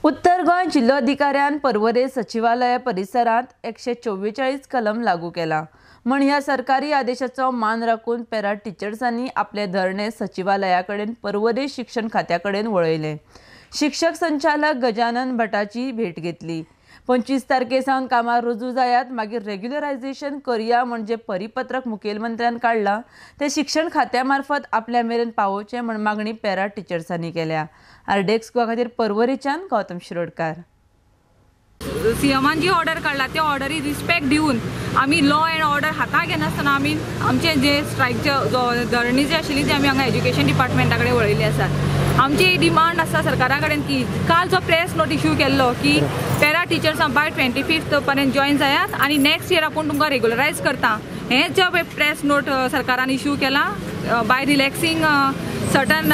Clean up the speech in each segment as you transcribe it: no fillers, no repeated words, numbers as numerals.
उत्तर गोंय जिल्लोधिकाऱ्यान पर्वरे सचिवालय परिसरांत 144 कलम लागू केला म्हण ह्या सरकारी आदेशाचो मान राखून पॅरा टिचर्सांनी आपले धरणे सचिवालया कडेन पर्वरे शिक्षण खात्या कडेन वळयले. शिक्षक संचालक गजानन भटाची भेट घेतली. 25 तारखे सावन कामार रुजू जायात, मागीर रेग्युलरायझेशन करया म्हणजे परिपत्रक मुखेलमंत्र्यान काडला ते शिक्षण खात्या मार्फत आपल्या मेरेन पावोवचें म्हण मागणी पॅरा टिचर्सांनी केल्या. आरडीएक्स गोवा खातीर पर्वरेच्यान गौतम शिरोडकार. सीएमान जी ऑर्डर काडला त्या ऑर्डरी रिस्पेक्ट दिवन आमी लॉ एंड ऑर्डर हाता घेनासतना आमी आमचे जे स्ट्रायकचे धरणी जी आशिल्ली ती आमी हांगा एज्युकेशन डिपार्टमेंटा कडेन वळयल्ली आसात. आमची डिमांड आसा सरकारा कडेन की काल जो प्रेस नोट इश्यू केल्लो की पॅरा टिचर्सां बाय 25 पर्यंत जॉयन जायात आनी नेक्स्ट इयर आपूण तुमकां रेगुलरायज करता, हें जे प्रेस नोट सरकारान इश्यू केला by relaxing certain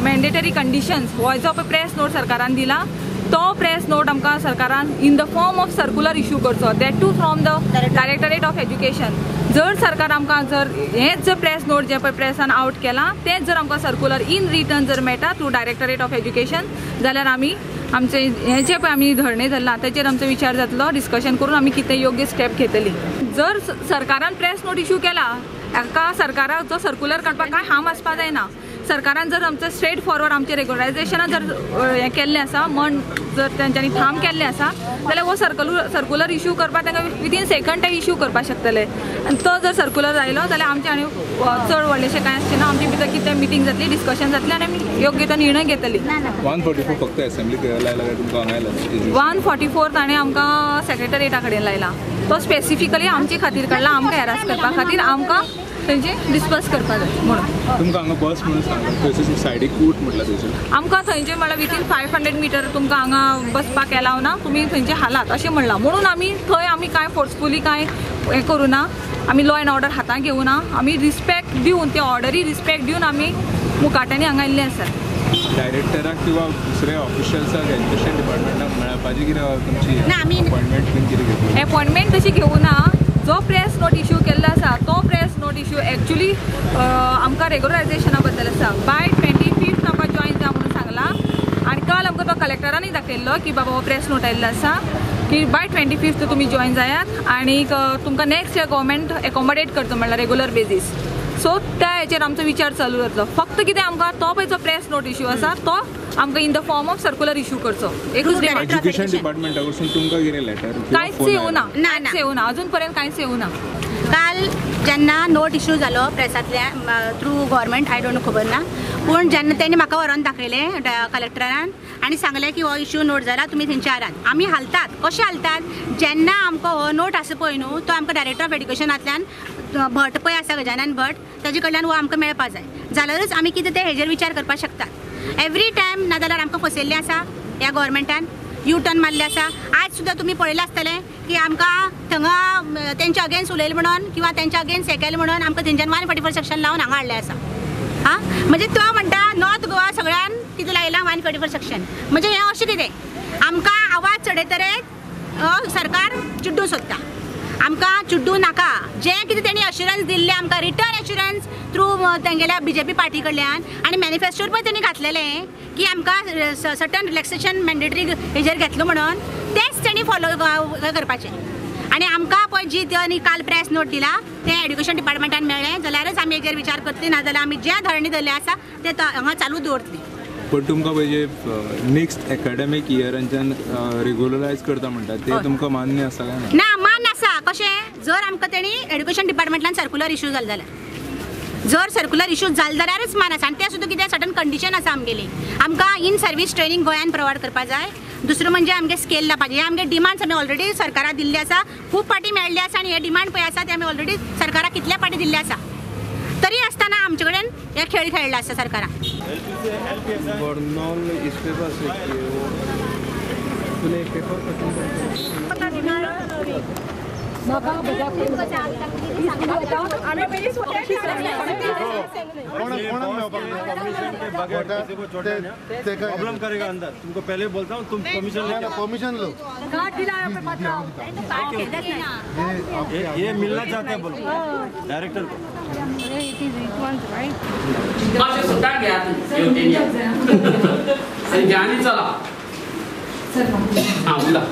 mandatory conditions, हो जो प्रेस नोट सरकारान दिला तो प्रेस नोट आमकां सरकारान in the form of circular issue करचो, that too from the directorate of education. जर सरकार आमकां जर हेंच जर प्रेस नोट जें पळय प्रेसान आवट केलां तेंच जर आमकां सर्कुलर इन रिटर्न जर मेळटा थ्रू डायरेक्टरेट ऑफ एज्युकेशन जाल्यार आमी आमचे हें जें पळय आमी धरणे धरलां तेचेर आमचो विचार जातलो, डिस्कशन करून आमी कितें योग्य स्टेप घेतली. जर सरकारान प्रेस नोट इश्यू केला हाका सरकाराक जो सर्कुलर काडपाक कांय हार्म आसपा जायना. सरकारान जर आमचें स्ट्रेट फॉरवर्ड आमचें रेगुलरायझेशनान जर हें केल्लें आसा म्हण जर तेंच्यांनी ठाम केल्लें आसा जाल्यार हो सर्कुलर इश्यू करपाक तांकां विदीन सेकंड ते इश्यू करपाक शकतले. आनी तो जर सर्कुलर आयलो जाल्यार आमचें आनी चड व्हडलेशें कांय आसचें ना. आमचे भितर कितें मिटींग जातली, डिस्कशन जातलें आनी आमी योग्य तो निर्णय घेतली. 144 फक्त असेंब्ली लायला काय तुमकां हांगा आयला? 144 ताणें आमकां सेक्रेटरीएटा कडेन लायला, तो स्पेसिफिकली आमचे खातीर काडला, आमकां हॅरास करपा खातीर, आमकां थंयचे डिस्पर्स करपा जाय म्हणून. तुमकां हांगा बस म्हणून सांगला सायडीक कूट म्हटला थंयसर आमकां थंयचे म्हणल्यार विथीन 500 मिटर तुमकां हांगा बसपाक एलाव ना, तुमी थंयचे हालात अशें म्हणलां म्हणून आमी थंय आमी कांय फोर्सफुली कांय हें करूं ना, आमी लॉ एंड ऑर्डर हातांत घेवना, आमी रिस्पेक्ट दिवन ते ऑर्डरी रिस्पेक्ट दिवन आमी मुकाट्यांनी हांगा आयिल्ले आसात. डायरेक्टराक किंवा दुसरे ऑफिशियल्साक एज्युकेशन डिपार्टमेंटाक मेळपाची कितें तुमची अपॉयंटमेंट बीन कितें घेतली? अपॉयंटमेंट तशी घेवना, जो प्रेस नोट इश्यू केल्लो आसा तो प्रेस नोट इश्यू एक्चुली आमकां रेगुलरायझेशना बद्दल आसा. बाय 25 आमकां जॉयन जा म्हणून सांगलां आनी काल आमकां तो कलेक्टरानूय दाखयल्लो की बाबा हो प्रेस नोट आयिल्लो आसा की बाय 25 तुमी जॉयन जायात आनी तुमकां नेक्स्ट इयर गव्हर्मेंट एकोमोडेट करता म्हणल्यार रेगुलर बेजीस. सो त्या हेचेर आमचो विचार चालू जातलो. फक्त कितें आमकां तो पळय जो प्रेस नोट इश्यू आसा तो आमकां in the form of circular issue करचो. एकूच एज्युकेशन डिपार्टमेंटा कडसून तुमकां कितें लेटर कांयच येवना, कांयच येवना अजून पर्यंत कांयच येवना. काल जेन्ना नोट इश्यू जालो प्रेसांतल्या through government, I don't know खबर ना, पूण जेन्ना तेणी म्हाका व्हरोन दाखयलें कलेक्टरान आनी सांगलें की हो इश्यू नोट जाला, तुमी थंयचे हारात. आमी हालतात, कशें हालतात जेन्ना आमकां हो नोट आसा पळय न्हू तो आमकां डायरेक्टर ऑफ एड्युकेशनांतल्यान भट पळय आसा गजानन भट ताजे कडल्यान हो आमकां मेळपा जाय, जाल्यारूच आमी कितें तें हेजेर विचार करपाक शकतात. एवरी टायम नाजाल्यार आमकां फसयल्लें आसा ह्या गव्हर्मेंटान, यू टर्न मारले आसा. आज सुद्दां तुमी पळयलां आसतलें की आमकां थंगा तेंच्या अगेन्स्ट उलयलें म्हणून किंवा तेंच्या अगेन्स्ट हें केलें म्हणून आमकां थंयच्यान 144 सेक्शन लावन हांगा हाडलें आसा. आं म्हणजे तो म्हणटा नॉर्थ गोवा सगळ्यान कितें लायलां 144 सेक्शन, म्हणजे हें अशें कितें आमकां आवाज चडयतरेच सरकार चिड्डूं सोदता. आमकां चिड्डूं नाका. जें कितें तेणी अश्युरन्स दिल्लें आमकां रिटर्न एश्युरन्स थ्रू तेंगेल्या बीजेपी पार्टी कडल्यान आनी मॅनिफेस्टोर पळय तेणी घातलेलें की आमकां सर्टन रिलॅक्सेशन मॅन्डेटरी हेजेर घेतलो म्हणून तेंच तेणी फॉलो करपाचें. आनी आमकां पळय जी तेणी काल प्रेस नोट दिला तें एड्युकेशन डिपार्टमेंटान मेळ्ळें जाल्यारच आमी हेजेर विचार करतली, नाजाल्यार आमी जे धरणी धरले आसा ते हांगा चालू दवरतली. पण तुमकां पळय नेक्स्ट एकाडेमीक इयरांच्यान रेगुलरायज करता म्हणटा ते तुमकां मान्य आसा काय ना? ना मान्य आसा. कशें जर आमकां तेणी एड्युकेशन डिपार्टमेंटान सर्कुलर इश्यू जालें जाल्यार, जर सर्कुलर इश्यू जालें जाल्यारच मान आसा. आनी तें सुद्दां कितें सर्टन कंडिशन आसा आमगेली, आमकां इन सर्वीस ट्रेनींग गोंयान प्रोवायड करपा जाय. दुसरें म्हणजे आमगे स्केल लावपाचें, हे आमगे डिमांड्स आमी ऑलरेडी सरकाराक दिल्ले आसा, खूब फावटी मेळ्ळे आसा आनी हे डिमांड पळय आसा ते आमी ऑलरेडी सरकाराक कितल्या फावटी दिल्ले आसा, तरी आसतना आमचे कडेन हे खेळ खेळ्ळे आसा सरकारान. प्रॉब्लम करेगा अंदर, तुमको पहले बोलता हूँ, तुम परमिशन लो, परमिशन लो, ये मिलना चाहते हैं बोलो डायरेक्टर को. चला हां उला